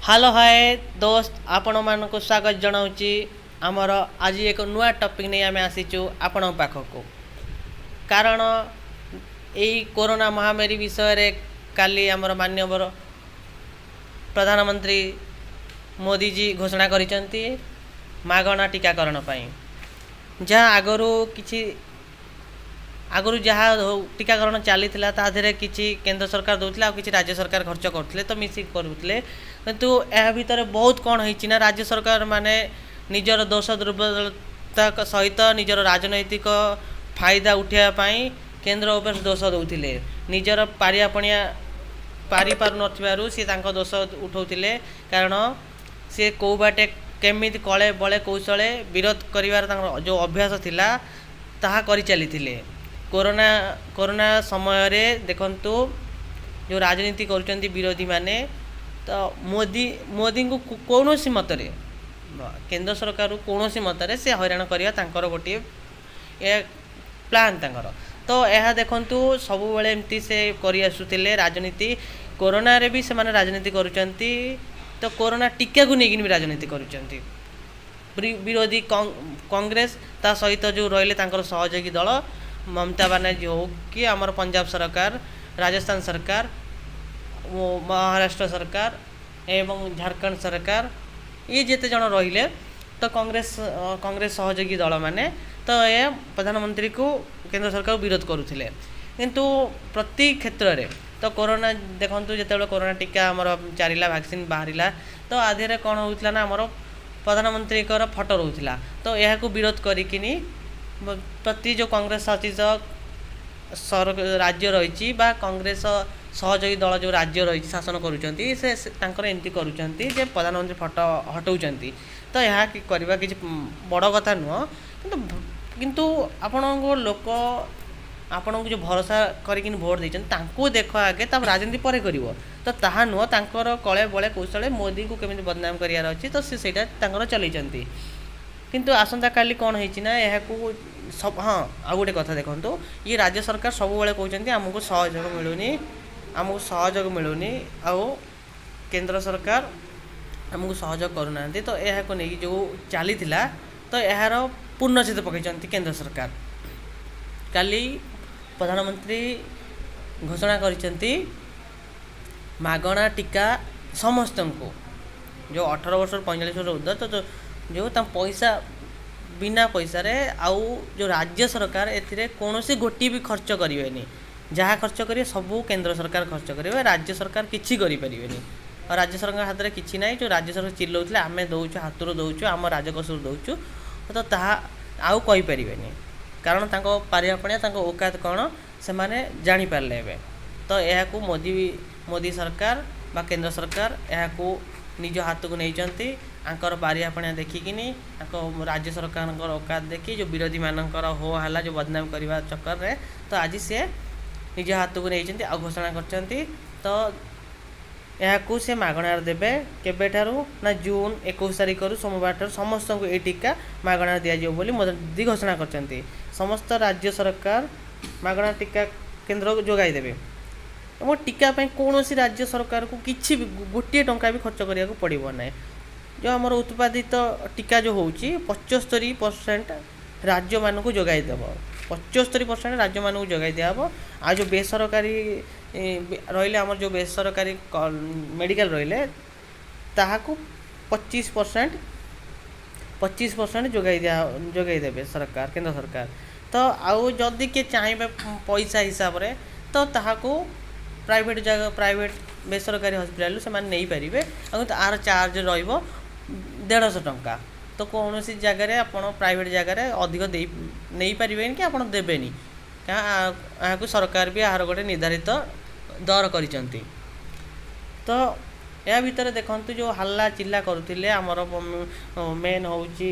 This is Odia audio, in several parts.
ହ୍ୟାଲୋ ହାଏ ଦୋସ୍ତ, ଆପଣମାନଙ୍କୁ ସ୍ୱାଗତ ଜଣାଉଛି। ଆମର ଆଜି ଏକ ନୂଆ ଟପିକ୍ ନେଇ ଆମେ ଆସିଛୁ ଆପଣଙ୍କ ପାଖକୁ, କାରଣ ଏଇ କୋରୋନା ମହାମାରୀ ବିଷୟରେ କାଲି ଆମର ମାନ୍ୟବର ପ୍ରଧାନମନ୍ତ୍ରୀ ମୋଦିଜୀ ଘୋଷଣା କରିଛନ୍ତି ମାଗଣା ଟୀକାକରଣ ପାଇଁ। ଯାହା ଆଗରୁ କିଛି ଆଗରୁ ଯାହା ଟୀକାକରଣ ଚାଲିଥିଲା, ତା ଦେହରେ କିଛି କେନ୍ଦ୍ର ସରକାର ଦେଉଥିଲେ ଆଉ କିଛି ରାଜ୍ୟ ସରକାର ଖର୍ଚ୍ଚ କରୁଥିଲେ, ତ ମିଶିକି କରୁଥିଲେ। କିନ୍ତୁ ଏହା ଭିତରେ ବହୁତ କ'ଣ ହେଇଛି ନା, ରାଜ୍ୟ ସରକାର ମାନେ ନିଜର ଦୋଷ ଦୁର୍ବଳତା ସହିତ ନିଜର ରାଜନୈତିକ ଫାଇଦା ଉଠାଇବା ପାଇଁ କେନ୍ଦ୍ର ଉପରେ ଦୋଷ ଦେଉଥିଲେ। ନିଜର ପାରିବା ପଣିଆ ପାରିପାରୁନଥିବାରୁ ସିଏ ତାଙ୍କ ଦୋଷ ଉଠାଉଥିଲେ, କାରଣ ସିଏ କେଉଁ ବାଟେ କେମିତି କଳେ ବଳେ କୌଶଳେ ବିରୋଧ କରିବାର ତାଙ୍କର ଯେଉଁ ଅଭ୍ୟାସ ଥିଲା, ତାହା କରିଚାଲିଥିଲେ। କୋରୋନା ସମୟରେ ଦେଖନ୍ତୁ, ଯେଉଁ ରାଜନୀତି କରୁଛନ୍ତି ବିରୋଧୀମାନେ, ତ ମୋଦିଙ୍କୁ କୌଣସି ମତରେ, କେନ୍ଦ୍ର ସରକାରକୁ କୌଣସି ମତରେ ସେ ହଇରାଣ କରିବା ତାଙ୍କର ଗୋଟିଏ ଏ ପ୍ଲାନ୍ ତାଙ୍କର। ତ ଏହା ଦେଖନ୍ତୁ, ସବୁବେଳେ ଏମିତି ସେ କରି ଆସୁଥିଲେ ରାଜନୀତି। କୋରୋନାରେ ବି ସେମାନେ ରାଜନୀତି କରୁଛନ୍ତି, ତ କୋରୋନା ଟୀକାକୁ ନେଇକିନି ବି ରାଜନୀତି କରୁଛନ୍ତି ବିରୋଧୀ କଂଗ୍ରେସ, ତା ସହିତ ଯେଉଁ ରହିଲେ ତାଙ୍କର ସହଯୋଗୀ ଦଳ, ମମତା ବାନାର୍ଜୀ ହଉ କି ଆମର ପଞ୍ଜାବ ସରକାର, ରାଜସ୍ଥାନ ସରକାର ଓ ମହାରାଷ୍ଟ୍ର ସରକାର ଏବଂ ଝାଡ଼ଖଣ୍ଡ ସରକାର, ଇଏ ଯେତେ ଜଣ ରହିଲେ, ତ କଂଗ୍ରେସ ସହଯୋଗୀ ଦଳମାନେ ତ ଏ ପ୍ରଧାନମନ୍ତ୍ରୀକୁ, କେନ୍ଦ୍ର ସରକାରକୁ ବିରୋଧ କରୁଥିଲେ। କିନ୍ତୁ ପ୍ରତି କ୍ଷେତ୍ରରେ ତ କୋରୋନା ଦେଖନ୍ତୁ, ଯେତେବେଳେ କୋରୋନା ଟୀକା ଆମର ଚାଲିଲା, ଭ୍ୟାକ୍ସିନ୍ ବାହାରିଲା, ତ ଆ ଦେହରେ କ'ଣ ହେଉଥିଲା ନା, ଆମର ପ୍ରଧାନମନ୍ତ୍ରୀଙ୍କର ଫଟୋ ରହୁଥିଲା। ତ ଏହାକୁ ବିରୋଧ କରିକିନି ପ୍ରତି ଯେଉଁ କଂଗ୍ରେସ ଶାସିତ ରାଜ୍ୟ ରହିଛି ବା କଂଗ୍ରେସ ସହଯୋଗୀ ଦଳ ଯେଉଁ ରାଜ୍ୟ ରହିଛି, ଶାସନ କରୁଛନ୍ତି, ସେ ତାଙ୍କର ଏମିତି କରୁଛନ୍ତି ଯେ ପ୍ରଧାନମନ୍ତ୍ରୀ ଫଟୋ ହଟଉଛନ୍ତି। ତ ଏହା କରିବା କିଛି ବଡ଼ କଥା ନୁହଁ, କିନ୍ତୁ ଆପଣଙ୍କ ଲୋକ ଆପଣଙ୍କୁ ଯେଉଁ ଭରସା କରିକିନି ଭୋଟ ଦେଇଛନ୍ତି, ତାଙ୍କୁ ଦେଖ ଆଗେ, ତାପରେ ରାଜନୀତି ପରେ କରିବ। ତ ତାହା ନୁହଁ, ତାଙ୍କର କଳେ ବଳେ କୌଶଳେ ମୋଦିଙ୍କୁ କେମିତି ବଦନାମ କରିବାର ଅଛି, ତ ସେ ସେଇଟା ତାଙ୍କର ଚଲେଇଛନ୍ତି। କିନ୍ତୁ ଆସନ୍ତାକାଲି କ'ଣ ହେଇଛି ନା, ଏହାକୁ ହଁ, ଆଉ ଗୋଟେ କଥା ଦେଖନ୍ତୁ, ଇଏ ରାଜ୍ୟ ସରକାର ସବୁବେଳେ କହୁଛନ୍ତି ଆମକୁ ସହଯୋଗ ମିଳୁନି, ଆମକୁ ସହଯୋଗ ମିଳୁନି ଆଉ କେନ୍ଦ୍ର ସରକାର ଆମକୁ ସହଯୋଗ କରୁନାହାନ୍ତି। ତ ଏହାକୁ ନେଇକି ଯେଉଁ ଚାଲିଥିଲା, ତ ଏହାର ପୂର୍ଣ୍ଣଚ୍ଛେଦ ପକାଇଛନ୍ତି କେନ୍ଦ୍ର ସରକାର। କାଲି ପ୍ରଧାନମନ୍ତ୍ରୀ ଘୋଷଣା କରିଛନ୍ତି ମାଗଣା ଟୀକା ସମସ୍ତଙ୍କୁ, ଯେଉଁ 18 ବର୍ଷରୁ 45 ବର୍ଷ ଉର୍ଦ୍ଧ୍ୱ, ତ ଯେଉଁ ତାଙ୍କ ପଇସା ବିନା ପଇସାରେ, ଆଉ ଯେଉଁ ରାଜ୍ୟ ସରକାର ଏଥିରେ କୌଣସି ଗୋଟିଏ ବି ଖର୍ଚ୍ଚ କରିବେନି। ଯାହା ଖର୍ଚ୍ଚ କରିବେ, ସବୁ କେନ୍ଦ୍ର ସରକାର ଖର୍ଚ୍ଚ କରିବେ, ରାଜ୍ୟ ସରକାର କିଛି କରିପାରିବେନି। ଆଉ ରାଜ୍ୟ ସରକାରଙ୍କ ହାତରେ କିଛି ନାହିଁ। ଯେଉଁ ରାଜ୍ୟ ସରକାର ଚିଲଉଥିଲେ, ଆମେ ଦେଉଛୁ, ହାତରୁ ଦେଉଛୁ, ଆମ ରାଜକୋଷରୁ ଦେଉଛୁ, ତ ତାହା ଆଉ କହିପାରିବେନି, କାରଣ ତାଙ୍କ ପାରିବା ପଣିଆ, ତାଙ୍କ ଔକାତ କ'ଣ ସେମାନେ ଜାଣିପାରିଲେ ଏବେ। ତ ଏହାକୁ ମୋଦି ସରକାର ବା କେନ୍ଦ୍ର ସରକାର ଏହାକୁ ନିଜ ହାତକୁ ନେଇଛନ୍ତି। ଆଙ୍କର ପାରିବା ପଣିଆ ଦେଖିକିନି, ତାଙ୍କ ରାଜ୍ୟ ସରକାରଙ୍କର ଔକାତ ଦେଖି, ଯେଉଁ ବିରୋଧୀମାନଙ୍କର ହୋ ହାଲା, ଯେଉଁ ବଦନାମ କରିବା ଚକ୍କରରେ, ତ ଆଜି ସେ ନିଜ ହାତକୁ ନେଇଛନ୍ତି ଆଉ ଘୋଷଣା କରିଛନ୍ତି। ତ ଏହାକୁ ସେ ମାଗଣାରେ ଦେବେ। କେବେଠାରୁ ନା, ଜୁନ୍ 21 ତାରିଖରୁ, ସୋମବାରଠାରୁ ସମସ୍ତଙ୍କୁ ଏଇ ଟୀକା ମାଗଣାରେ ଦିଆଯିବ ବୋଲି ମୋଦି ଘୋଷଣା କରିଛନ୍ତି। ସମସ୍ତ ରାଜ୍ୟ ସରକାର ମାଗଣା ଟୀକା କେନ୍ଦ୍ର ଯୋଗାଇ ଦେବେ ଏବଂ ଟୀକା ପାଇଁ କୌଣସି ରାଜ୍ୟ ସରକାରକୁ କିଛି ବି, ଗୋଟିଏ ଟଙ୍କା ବି ଖର୍ଚ୍ଚ କରିବାକୁ ପଡ଼ିବ ନାହିଁ। ଯେଉଁ ଆମର ଉତ୍ପାଦିତ ଟୀକା ଯେଉଁ ହେଉଛି, 75% ରାଜ୍ୟମାନଙ୍କୁ ଯୋଗାଇ ଦେବ, 75% ରାଜ୍ୟମାନଙ୍କୁ ଯୋଗାଇ ଦିଆହେବ। ଆଉ ଯେଉଁ ବେସରକାରୀ ରହିଲେ, ଆମର ଯେଉଁ ବେସରକାରୀ ମେଡ଼ିକାଲ ରହିଲେ, ତାହାକୁ 25% ଯୋଗାଇ ଦେବେ ସରକାର, କେନ୍ଦ୍ର ସରକାର। ତ ଆଉ ଯଦି କିଏ ଚାହିଁବେ ପଇସା ହିସାବରେ, ତ ତାହାକୁ ପ୍ରାଇଭେଟ୍ ଜାଗା, ପ୍ରାଇଭେଟ୍ ବେସରକାରୀ ହସ୍ପିଟାଲରୁ ସେମାନେ ନେଇପାରିବେ। ଆଉ କିନ୍ତୁ ଆର ଚାର୍ଜ ରହିବ 150 ଟଙ୍କା। ତ କୌଣସି ଜାଗାରେ ଆପଣ ପ୍ରାଇଭେଟ୍ ଜାଗାରେ ଅଧିକ ଦେଇ ନେଇପାରିବେନି କି ଆପଣ ଦେବେନି। ଏହାକୁ ସରକାର ବି ଏହାର ଗୋଟେ ନିର୍ଦ୍ଧାରିତ ଦର କରିଛନ୍ତି। ତ ଏହା ଭିତରେ ଦେଖନ୍ତୁ, ଯେଉଁ ହାଲ୍ଲା ଚିଲ୍ଲା କରୁଥିଲେ, ଆମର ମେନ୍ ହେଉଛି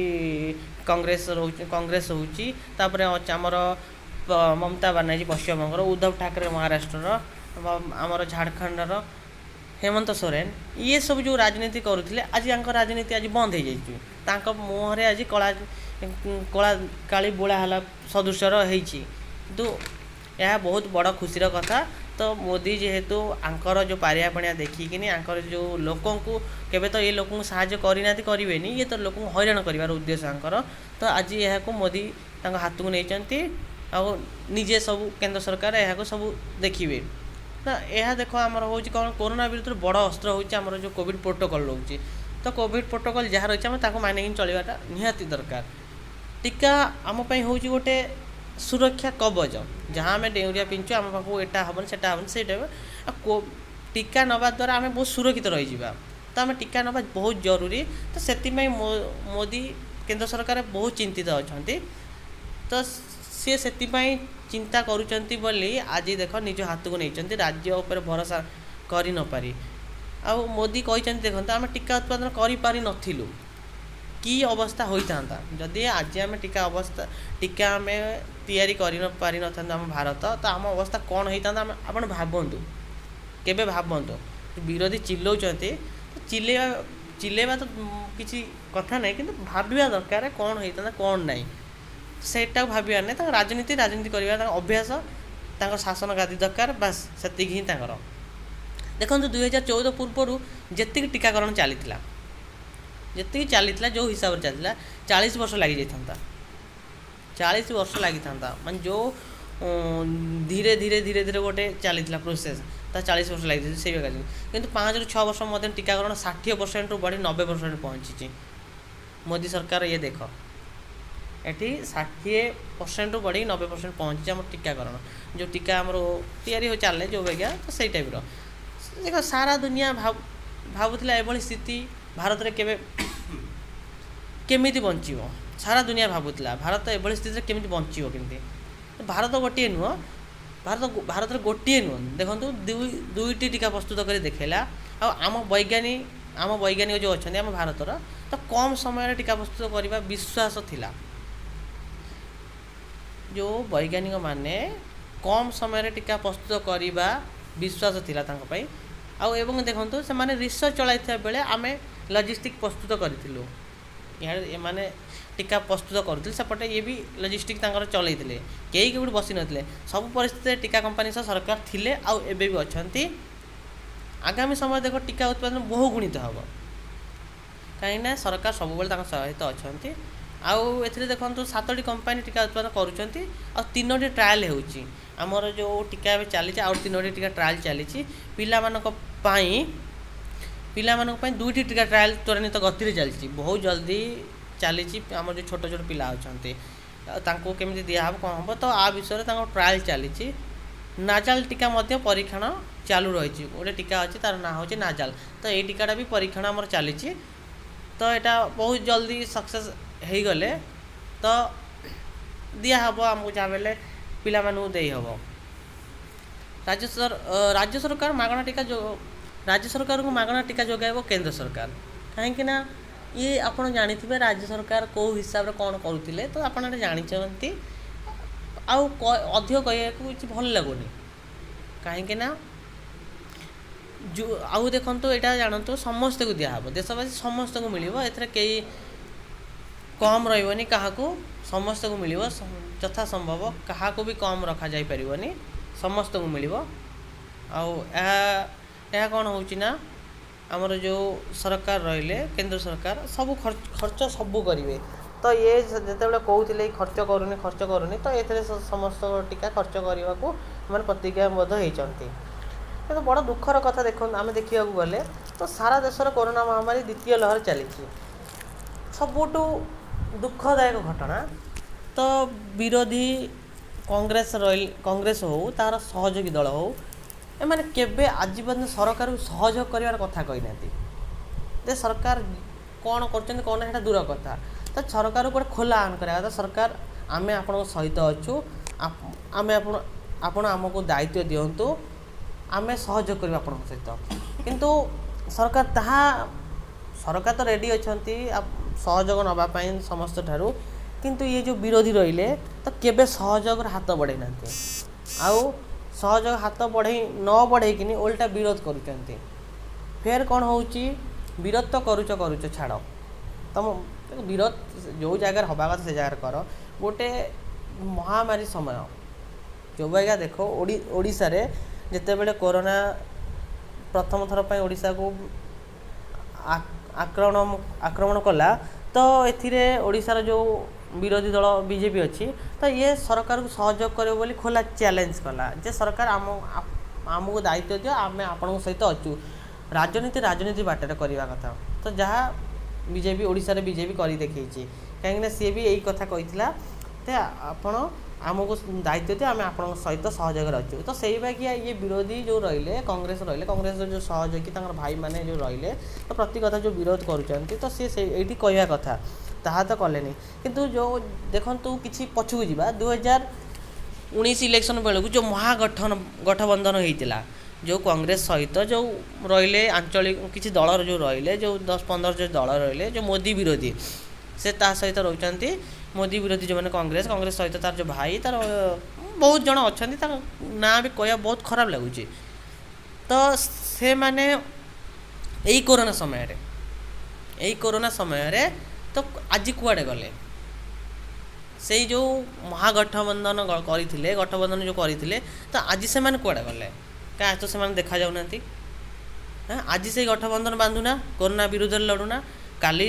କଂଗ୍ରେସ ରହୁଛି, କଂଗ୍ରେସ ହେଉଛି, ତାପରେ ଅଛି ଆମର ମମତା ବାନାର୍ଜୀ ପଶ୍ଚିମବଙ୍ଗର, ଉଦ୍ଧବ ଠାକରେ ମହାରାଷ୍ଟ୍ରର, ଆମର ଝାଡ଼ଖଣ୍ଡର ହେମନ୍ତ ସୋରେନ, ଇଏ ସବୁ ଯେଉଁ ରାଜନୀତି କରୁଥିଲେ, ଆଜି ୟାଙ୍କ ରାଜନୀତି ଆଜି ବନ୍ଦ ହେଇଯାଇଛି। ତାଙ୍କ ମୁହଁରେ ଆଜି କଳା କଳା କାଳି ବୋଳା ହେଲା ସଦୃଶର ହେଇଛି। କିନ୍ତୁ ଏହା ବହୁତ ବଡ଼ ଖୁସିର କଥା। ତ ମୋଦି ଯେହେତୁ ଆଙ୍କର ଯେଉଁ ପାରିବା ପଣିଆ ଦେଖିକିନି, ଆଙ୍କର ଯେଉଁ ଲୋକଙ୍କୁ କେବେ ତ ଏ ଲୋକଙ୍କୁ ସାହାଯ୍ୟ କରିନାହାନ୍ତି, କରିବେନି, ଇଏ ତ ଲୋକଙ୍କୁ ହଇରାଣ କରିବାର ଉଦ୍ଦେଶ୍ୟ ଆଙ୍କର। ତ ଆଜି ଏହାକୁ ମୋଦି ତାଙ୍କ ହାତକୁ ନେଇଛନ୍ତି ଆଉ ନିଜେ ସବୁ କେନ୍ଦ୍ର ସରକାର ଏହାକୁ ସବୁ ଦେଖିବେ। ତ ଏହା ଦେଖ, ଆମର ହେଉଛି କ'ଣ, କରୋନା ବିରୁଦ୍ଧରେ ବଡ଼ ଅସ୍ତ୍ର ହେଉଛି ଆମର ଯେଉଁ କୋଭିଡ଼ ପ୍ରୋଟୋକଲ୍ ରହୁଛି। ତ କୋଭିଡ଼ ପ୍ରୋଟୋକଲ୍ ଯାହା ରହିଛି, ଆମେ ତାକୁ ମାନିକି ଚଳିବାଟା ନିହାତି ଦରକାର। ଟୀକା ଆମ ପାଇଁ ହେଉଛି ଗୋଟେ ସୁରକ୍ଷା କବଚ। ଯାହା ଆମେ ଡେଉଁରିଆ ପିନ୍ଧୁଛୁ, ଆମ ପାଖକୁ ଏଇଟା ହେବନି, ସେଟା ହେବନି, ସେଇଟା ଆଉ ଟୀକା ନେବା ଦ୍ୱାରା ଆମେ ବହୁତ ସୁରକ୍ଷିତ ରହିଯିବା। ତ ଆମେ ଟୀକା ନେବା ବହୁତ ଜରୁରୀ। ତ ସେଥିପାଇଁ ମୋଦି, କେନ୍ଦ୍ର ସରକାର ବହୁତ ଚିନ୍ତିତ ଅଛନ୍ତି। ତ ସିଏ ସେଥିପାଇଁ ଚିନ୍ତା କରୁଛନ୍ତି ବୋଲି ଆଜି ଦେଖ ନିଜ ହାତକୁ ନେଇଛନ୍ତି, ରାଜ୍ୟ ଉପରେ ଭରସା କରି ନପାରି। ଆଉ ମୋଦି କହିଛନ୍ତି, ଦେଖନ୍ତୁ, ଆମେ ଟୀକା ଉତ୍ପାଦନ କରିପାରିନଥିଲୁ, କି ଅବସ୍ଥା ହୋଇଥାନ୍ତା ଯଦି ଆଜି ଆମେ ଟୀକା ଆମେ ତିଆରି କରି ପାରିନଥାନ୍ତୁ ଆମ ଭାରତ, ତ ଆମ ଅବସ୍ଥା କ'ଣ ହେଇଥାନ୍ତା ଆମେ ଆପଣ ଭାବନ୍ତୁ, କେବେ ଭାବନ୍ତୁ। ବିରୋଧୀ ଚିଲଉଛନ୍ତି, ଚିଲେଇବା ଚିଲେଇବା ତ କିଛି କଥା ନାହିଁ, କିନ୍ତୁ ଭାବିବା ଦରକାର କ'ଣ ହେଇଥାନ୍ତା କ'ଣ ନାହିଁ। ସେଇଟାକୁ ଭାବିବାର ନାହିଁ। ତାଙ୍କ ରାଜନୀତି କରିବା ତାଙ୍କ ଅଭ୍ୟାସ, ତାଙ୍କ ଶାସନ ଗାଦି ଦରକାର, ବାସ୍ ସେତିକି ହିଁ ତାଙ୍କର। ଦେଖନ୍ତୁ, 2014 ପୂର୍ବରୁ ଯେତିକି ଟୀକାକରଣ ଚାଲିଥିଲା, ଯେତିକି ଚାଲିଥିଲା, ଯେଉଁ ହିସାବରେ ଚାଲିଥିଲା, 40 ବର୍ଷ ଲାଗିଯାଇଥାନ୍ତା, 40 ବର୍ଷ ଲାଗିଥାନ୍ତା। ମାନେ ଯେଉଁ ଧୀରେ ଧୀରେ ଧୀରେ ଧୀରେ ଗୋଟେ ଚାଲିଥିଲା ପ୍ରୋସେସ୍, ତା 40 ବର୍ଷ ଲାଗିଥିଲା ସେଇ ବାଗିଆ। କିନ୍ତୁ 5ରୁ 6 ବର୍ଷ ମଧ୍ୟରେ ଟୀକାକରଣ 60%ରୁ ବଢ଼ି 90% ପହଞ୍ଚିଛି ମୋଦି ସରକାର। ଇଏ ଦେଖ, ଏଠି 60%ରୁ ବଢ଼ିକି 90% ପହଞ୍ଚିଛି ଆମର ଟୀକାକରଣ, ଯେଉଁ ଟୀକା ଆମର ତିଆରି ହୋଇ ଚାଲେ ଯେଉଁ ବାଗିଆ, ତ ସେଇ ଟାଇପ୍ର। ଦେଖ, ସାରା ଦୁନିଆ ଭାବୁଥିଲା ଏଭଳି ସ୍ଥିତି ଭାରତରେ କେବେ କେମିତି ବଞ୍ଚିବ। ସାରା ଦୁନିଆ ଭାବୁଥିଲା ଭାରତ ଏଭଳି ସ୍ଥିତିରେ କେମିତି ବଞ୍ଚିବ କେମିତି। ଭାରତ ଗୋଟିଏ ନୁହଁ, ଭାରତରେ ଗୋଟିଏ ନୁହଁ, ଦେଖନ୍ତୁ, ଦୁଇଟି ଟୀକା ପ୍ରସ୍ତୁତ କରି ଦେଖେଇଲା। ଆଉ ଆମ ବୈଜ୍ଞାନିକ ଯେଉଁ ଅଛନ୍ତି ଆମ ଭାରତର, ତ କମ୍ ସମୟରେ ଟୀକା ପ୍ରସ୍ତୁତ କରିବା ବିଶ୍ୱାସ ଥିଲା। ଯେଉଁ ବୈଜ୍ଞାନିକମାନେ କମ୍ ସମୟରେ ଟୀକା ପ୍ରସ୍ତୁତ କରିବା ବିଶ୍ୱାସ ଥିଲା ତାଙ୍କ ପାଇଁ। ଆଉ ଏବଂ ଦେଖନ୍ତୁ, ସେମାନେ ରିସର୍ଚ୍ଚ ଚଳାଇଥିବା ବେଳେ ଆମେ ଲଜିଷ୍ଟିକ୍ ପ୍ରସ୍ତୁତ କରିଥିଲୁ। ଏମାନେ ଟୀକା ପ୍ରସ୍ତୁତ କରୁଥିଲେ, ସେପଟେ ଇଏ ବି ଲଜିଷ୍ଟିକ୍ ତାଙ୍କର ଚଲେଇଥିଲେ। କେହି କେଉଁଠି ବସିନଥିଲେ। ସବୁ ପରିସ୍ଥିତିରେ ଟୀକା କମ୍ପାନୀ ସହ ସରକାର ଥିଲେ ଆଉ ଏବେ ବି ଅଛନ୍ତି। ଆଗାମୀ ସମୟ ଦେଖ, ଟୀକା ଉତ୍ପାଦନ ବହୁ ଗୁଣିତ ହେବ, କାହିଁକିନା ସରକାର ସବୁବେଳେ ତାଙ୍କ ସହିତ ଅଛନ୍ତି। ଆଉ ଏଥିରେ ଦେଖନ୍ତୁ, ସାତଟି କମ୍ପାନୀ ଟୀକା ଉତ୍ପାଦନ କରୁଛନ୍ତି ଆଉ ତିନୋଟି ଟ୍ରାଏଲ୍ ହେଉଛି। ଆମର ଯେଉଁ ଟୀକା ଏବେ ଚାଲିଛି, ଆଉ ତିନୋଟି ଟୀକା ଟ୍ରାଏଲ୍ ଚାଲିଛି ପିଲାମାନଙ୍କ ପାଇଁ। ପିଲାମାନଙ୍କ ପାଇଁ ଦୁଇଟି ଟୀକା ଟ୍ରାଏଲ୍ ତ୍ୱରାନ୍ୱିତ ଗତିରେ ଚାଲିଛି, ବହୁତ ଜଲ୍ଦି ଚାଲିଛି। ଆମର ଯେଉଁ ଛୋଟ ଛୋଟ ପିଲା ଅଛନ୍ତି, ତାଙ୍କୁ କେମିତି ଦିଆହେବ, କ'ଣ ହେବ, ତ ଆ ବିଷୟରେ ତାଙ୍କ ଟ୍ରାଏଲ୍ ଚାଲିଛି। ନାଜାଲ ଟୀକା ମଧ୍ୟ ପରୀକ୍ଷଣ ଚାଲୁ ରହିଛି। ଗୋଟେ ଟୀକା ଅଛି, ତାର ନାଁ ହେଉଛି ନାଜାଲ। ତ ଏଇ ଟୀକାଟା ବି ପରୀକ୍ଷଣ ଆମର ଚାଲିଛି। ତ ଏଇଟା ବହୁତ ଜଲ୍ଦି ସକ୍ସେସ୍ ହେଇଗଲେ ତ ଦିଆହେବ ଆମକୁ, ଯାହା ହେଲେ ପିଲାମାନଙ୍କୁ ଦେଇହେବ। ରାଜ୍ୟ ସରକାର ମାଗଣା ଟୀକା, ରାଜ୍ୟ ସରକାରଙ୍କୁ ମାଗଣା ଟୀକା ଯୋଗାଇବ କେନ୍ଦ୍ର ସରକାର। କାହିଁକି ନା ଇଏ ଆପଣ ଜାଣିଥିବେ ରାଜ୍ୟ ସରକାର କେଉଁ ହିସାବରେ କ'ଣ କରୁଥିଲେ, ତ ଆପଣ ଏଇଟା ଜାଣିଛନ୍ତି। ଆଉ ଅଧିକ କହିବାକୁ କିଛି ଭଲ ଲାଗୁନି, କାହିଁକି ନା ଯେଉଁ ଆଉ ଦେଖନ୍ତୁ, ଏଇଟା ଜାଣନ୍ତୁ, ସମସ୍ତଙ୍କୁ ଦିଆହେବ, ଦେଶବାସୀ ସମସ୍ତଙ୍କୁ ମିଳିବ। ଏଥିରେ କେହି କମ୍ ରହିବନି କାହାକୁ, ସମସ୍ତଙ୍କୁ ମିଳିବ। ଯଥା ସମ୍ଭବ କାହାକୁ ବି କମ୍ ରଖାଯାଇପାରିବନି, ସମସ୍ତଙ୍କୁ ମିଳିବ। ଆଉ ଏହା କ'ଣ ହେଉଛି ନା, ଆମର ଯେଉଁ ସରକାର ରହିଲେ, କେନ୍ଦ୍ର ସରକାର ସବୁ ଖର୍ଚ୍ଚ ସବୁ କରିବେ। ତ ଇଏ ଯେତେବେଳେ କହୁଥିଲେ ଖର୍ଚ୍ଚ କରୁନି, ଖର୍ଚ୍ଚ କରୁନି, ତ ଏଥିରେ ସମସ୍ତ ଟୀକା ଖର୍ଚ୍ଚ କରିବାକୁ ମାନେ ପ୍ରତିଜ୍ଞାବଦ୍ଧ ହେଇଛନ୍ତି। କିନ୍ତୁ ବଡ଼ ଦୁଃଖର କଥା, ଦେଖନ୍ତୁ, ଆମେ ଦେଖିବାକୁ ଗଲେ ତ ସାରା ଦେଶର କରୋନା ମହାମାରୀ ଦ୍ୱିତୀୟ ଲହର ଚାଲିଛି। ସବୁଠୁ ଦୁଃଖଦାୟକ ଘଟଣା ତ ବିରୋଧୀ କଂଗ୍ରେସ ରହିଲ, କଂଗ୍ରେସ ହଉ, ତାର ସହଯୋଗୀ ଦଳ ହଉ, ଏମାନେ କେବେ ଆଜି ପର୍ଯ୍ୟନ୍ତ ସରକାରକୁ ସହଯୋଗ କରିବାର କଥା କହିନାହାନ୍ତି। ଯେ ସରକାର କ'ଣ କରୁଛନ୍ତି କ'ଣ ନାହିଁ, ସେଇଟା ଦୂର କଥା। ତ ସରକାରକୁ ଗୋଟେ ଖୋଲା ଆହ୍ୱାନ କରିବା କଥା, ସରକାର, ଆମେ ଆପଣଙ୍କ ସହିତ ଅଛୁ, ଆମେ ଆପଣ ଆମକୁ ଦାୟିତ୍ୱ ଦିଅନ୍ତୁ, ଆମେ ସହଯୋଗ କରିବୁ ଆପଣଙ୍କ ସହିତ। କିନ୍ତୁ ସରକାର ତାହା, ସରକାର ତ ରେଡ଼ି ଅଛନ୍ତି ସହଯୋଗ ନେବା ପାଇଁ ସମସ୍ତ ଠାରୁ, କିନ୍ତୁ ଇଏ ଯେଉଁ ବିରୋଧୀ ରହିଲେ, ତ କେବେ ସହଯୋଗର ହାତ ବଢ଼େଇ ନାହାନ୍ତି। ଆଉ ସହଯୋଗ ହାତ ବଢ଼େଇ ନ ବଢ଼େଇକିନି ଓଲଟା ବିରୋଧ କରୁଛନ୍ତି। ଫେର କ'ଣ ହେଉଛି, ବିରୋଧ ତ କରୁଛ କରୁଛ, ଛାଡ଼, ତମ ବିରୋଧ ଯେଉଁ ଜାଗାରେ ହେବା କଥା ସେ ଜାଗାରେ କର। ଗୋଟେ ମହାମାରୀ ସମୟ ଯେଉଁ ବାଗିଆ ଦେଖ, ଓଡ଼ିଶାରେ ଯେତେବେଳେ କୋରୋନା ପ୍ରଥମ ଥର ପାଇଁ ଓଡ଼ିଶାକୁ ଆକ୍ରମଣ ଆକ୍ରମଣ କଲା, ତ ଏଥିରେ ଓଡ଼ିଶାର ଯେଉଁ ବିରୋଧୀ ଦଳ ବିଜେପି ଅଛି, ତ ଇଏ ସରକାରକୁ ସହଯୋଗ କରିବ ବୋଲି ଖୋଲା ଚ୍ୟାଲେଞ୍ଜ କଲା ଯେ ସରକାର ଆମକୁ ଦାୟିତ୍ୱ ଦିଅ, ଆମେ ଆପଣଙ୍କ ସହିତ ଅଛୁ। ରାଜନୀତି ରାଜନୀତି ବାଟରେ କରିବା କଥା, ତ ଯାହା ବିଜେପି, ଓଡ଼ିଶାରେ ବିଜେପି କରି ଦେଖେଇଛି। କାହିଁକିନା ସିଏ ବି ଏଇ କଥା କହିଥିଲା ଯେ ଆପଣ ଆମକୁ ଦାୟିତ୍ୱ ଦିଅ, ଆମେ ଆପଣଙ୍କ ସହିତ ସହଯୋଗରେ ଅଛୁ। ତ ସେଇ ବାଗିଆ ଇଏ ବିରୋଧୀ ଯେଉଁ ରହିଲେ, କଂଗ୍ରେସ ରହିଲେ, କଂଗ୍ରେସର ଯେଉଁ ସହଯୋଗୀ ତାଙ୍କର ଭାଇମାନେ ଯେଉଁ ରହିଲେ, ତ ପ୍ରତି କଥା ଯେଉଁ ବିରୋଧ କରୁଛନ୍ତି, ତ ସିଏ ସେଇ ଏଇଠି କହିବା କଥା, ତାହା ତ କଲେନି। କିନ୍ତୁ ଯେଉଁ ଦେଖନ୍ତୁ, କିଛି ପଛକୁ ଯିବା, 2019 ଇଲେକ୍ସନ୍ ବେଳକୁ ଯେଉଁ ଗଠବନ୍ଧନ ହେଇଥିଲା, ଯେଉଁ କଂଗ୍ରେସ ସହିତ ଯେଉଁ ରହିଲେ ଆଞ୍ଚଳିକ କିଛି ଦଳର ଯେଉଁ ରହିଲେ, ଯେଉଁ 10-15 ଯେଉଁ ଦଳ ରହିଲେ, ଯେଉଁ ମୋଦି ବିରୋଧୀ, ସେ ତା ସହିତ ରହୁଛନ୍ତି। ମୋଦି ବିରୋଧୀ ଯେଉଁମାନେ, କଂଗ୍ରେସ କଂଗ୍ରେସ ସହିତ ତାର ଯେଉଁ ଭାଇ, ତାର ବହୁତ ଜଣ ଅଛନ୍ତି, ତାର ନାଁ ବି କହିବା ବହୁତ ଖରାପ ଲାଗୁଛି। ତ ସେମାନେ ଏଇ କୋରୋନା ସମୟରେ ତ ଆଜି କୁଆଡ଼େ ଗଲେ? ସେଇ ଯେଉଁ ମହାଗଠବନ୍ଧନ କରିଥିଲେ, ଗଠବନ୍ଧନ ଯେଉଁ କରିଥିଲେ, ତ ଆଜି ସେମାନେ କୁଆଡ଼େ ଗଲେ? କାଇଁ ଆଜି ତ ସେମାନେ ଦେଖାଯାଉନାହାନ୍ତି। ଆଜି ସେଇ ଗଠବନ୍ଧନ ବାନ୍ଧୁନା, କୋରୋନା ବିରୁଦ୍ଧରେ ଲଢ଼ୁନା। କାଲି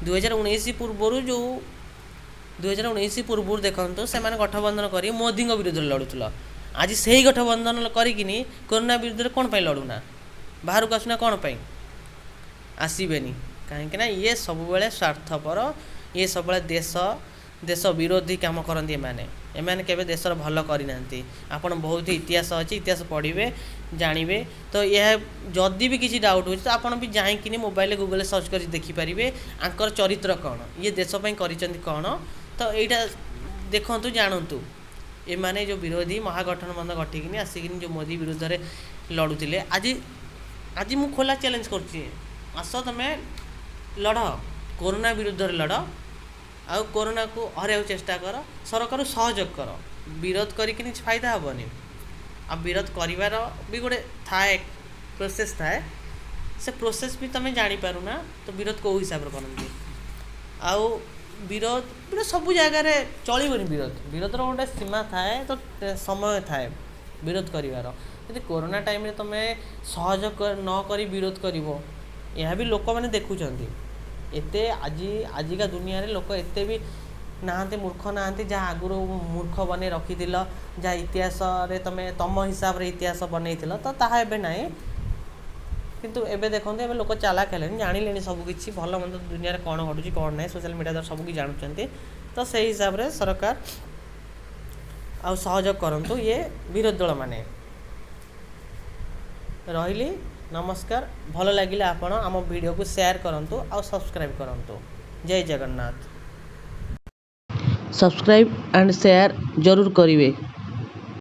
2019 ପୂର୍ବରୁ ଯେଉଁ, 2019 ପୂର୍ବରୁ ଦେଖନ୍ତୁ, ସେମାନେ ଗଠବନ୍ଧନ କରି ମୋଦିଙ୍କ ବିରୁଦ୍ଧରେ ଲଢ଼ୁଥିଲ। ଆଜି ସେଇ ଗଠବନ୍ଧନ କରିକିନି କୋରୋନା ବିରୁଦ୍ଧରେ କ'ଣ ପାଇଁ ଲଢ଼ୁନା? ବାହାରକୁ ଆସୁନା କ'ଣ ପାଇଁ? ଆସିବେନି, କାହିଁକିନା ଇଏ ସବୁବେଳେ ସ୍ୱାର୍ଥପର। ଇଏ ସବୁବେଳେ ଦେଶ ବିରୋଧୀ କାମ କରନ୍ତି ଏମାନେ। ଏମାନେ କେବେ ଦେଶର ଭଲ କରିନାହାନ୍ତି। ଆପଣ ବହୁତ ଇତିହାସ ଅଛି, ଇତିହାସ ପଢ଼ିବେ, ଜାଣିବେ। ତ ଏହା ଯଦି ବି କିଛି ଡାଉଟ୍ ହେଉଛି, ତ ଆପଣ ବି ଯାଇକିନି ମୋବାଇଲରେ, ଗୁଗଲରେ ସର୍ଚ୍ଚ କରି ଦେଖିପାରିବେ ଆଙ୍କର ଚରିତ୍ର କ'ଣ, ଇଏ ଦେଶ ପାଇଁ କରିଛନ୍ତି କ'ଣ। ତ ଏଇଟା ଦେଖନ୍ତୁ, ଜାଣନ୍ତୁ। ଏମାନେ ଯେଉଁ ବିରୋଧୀ ମହାଗଠବନ୍ଧନ ଗଠିକିନି ଆସିକିନି ଯେଉଁ ମୋଦି ବିରୁଦ୍ଧରେ ଲଢ଼ୁଥିଲେ, ଆଜି ଆଜି ମୁଁ ଖୋଲା ଚ୍ୟାଲେଞ୍ଜ କରୁଛି, ଆସ ତମେ ଲଢ଼, କୋରୋନା ବିରୁଦ୍ଧରେ ଲଢ଼ ଆଉ କୋରୋନାକୁ ହରାଇବାକୁ ଚେଷ୍ଟା କର, ସରକାରକୁ ସହଯୋଗ କର। ବିରୋଧ କରିକିନି କିଛି ଫାଇଦା ହେବନି। ଆଉ ବିରୋଧ କରିବାର ବି ଗୋଟେ ଥାଏ, ପ୍ରୋସେସ୍ ଥାଏ। ସେ ପ୍ରୋସେସ୍ ବି ତୁମେ ଜାଣିପାରୁନା, ତ ବିରୋଧ କେଉଁ ହିସାବରେ କରନ୍ତି? ଆଉ ବିରୋଧ ବିରୋଧ ସବୁ ଜାଗାରେ ଚଳିବନି। ବିରୋଧର ଗୋଟେ ସୀମା ଥାଏ, ତ ସମୟ ଥାଏ ବିରୋଧ କରିବାର। ଯଦି କୋରୋନା ଟାଇମ୍ରେ ତୁମେ ସହଯୋଗ ନ କରି ବିରୋଧ କରିବ, ଏହା ବି ଲୋକମାନେ ଦେଖୁଛନ୍ତି। ଏତେ ଆଜିକା ଦୁନିଆରେ ଲୋକ ଏତେ ବି ନାହାନ୍ତି, ମୂର୍ଖ ନାହାନ୍ତି। ଯାହା ଆଗରୁ ମୂର୍ଖ ବନେଇ ରଖିଥିଲ, ଯାହା ଇତିହାସରେ ତୁମେ ତୁମ ହିସାବରେ ଇତିହାସ ବନେଇଥିଲ, ତ ତାହା ଏବେ ନାହିଁ। କିନ୍ତୁ ଏବେ ଦେଖନ୍ତୁ, ଏବେ ଲୋକ ଚାଲାକ ହେଲେଣି, ଜାଣିଲେଣି ସବୁ କିଛି, ଭଲ ମନ୍ଦ, ଦୁନିଆରେ କ'ଣ ଘଟୁଛି କ'ଣ ନାହିଁ। ସୋସିଆଲ୍ ମିଡ଼ିଆ ଦ୍ୱାରା ସବୁ କିଛି ଜାଣୁଛନ୍ତି। ତ ସେଇ ହିସାବରେ ସରକାର ଆଉ ସହଯୋଗ କରନ୍ତୁ ଇଏ ବିରୋଧୀ ଦଳମାନେ। ରହିଲି, ନମସ୍କାର। ଭଲ ଲାଗିଲେ ଆପଣ ଆମ ଭିଡ଼ିଓକୁ ସେୟାର କରନ୍ତୁ ଆଉ ସବସ୍କ୍ରାଇବ୍ କରନ୍ତୁ। ଜୟ ଜଗନ୍ନାଥ। ସବସ୍କ୍ରାଇବ୍ ଆଣ୍ଡ ସେୟାର ଜରୁର କରିବେ।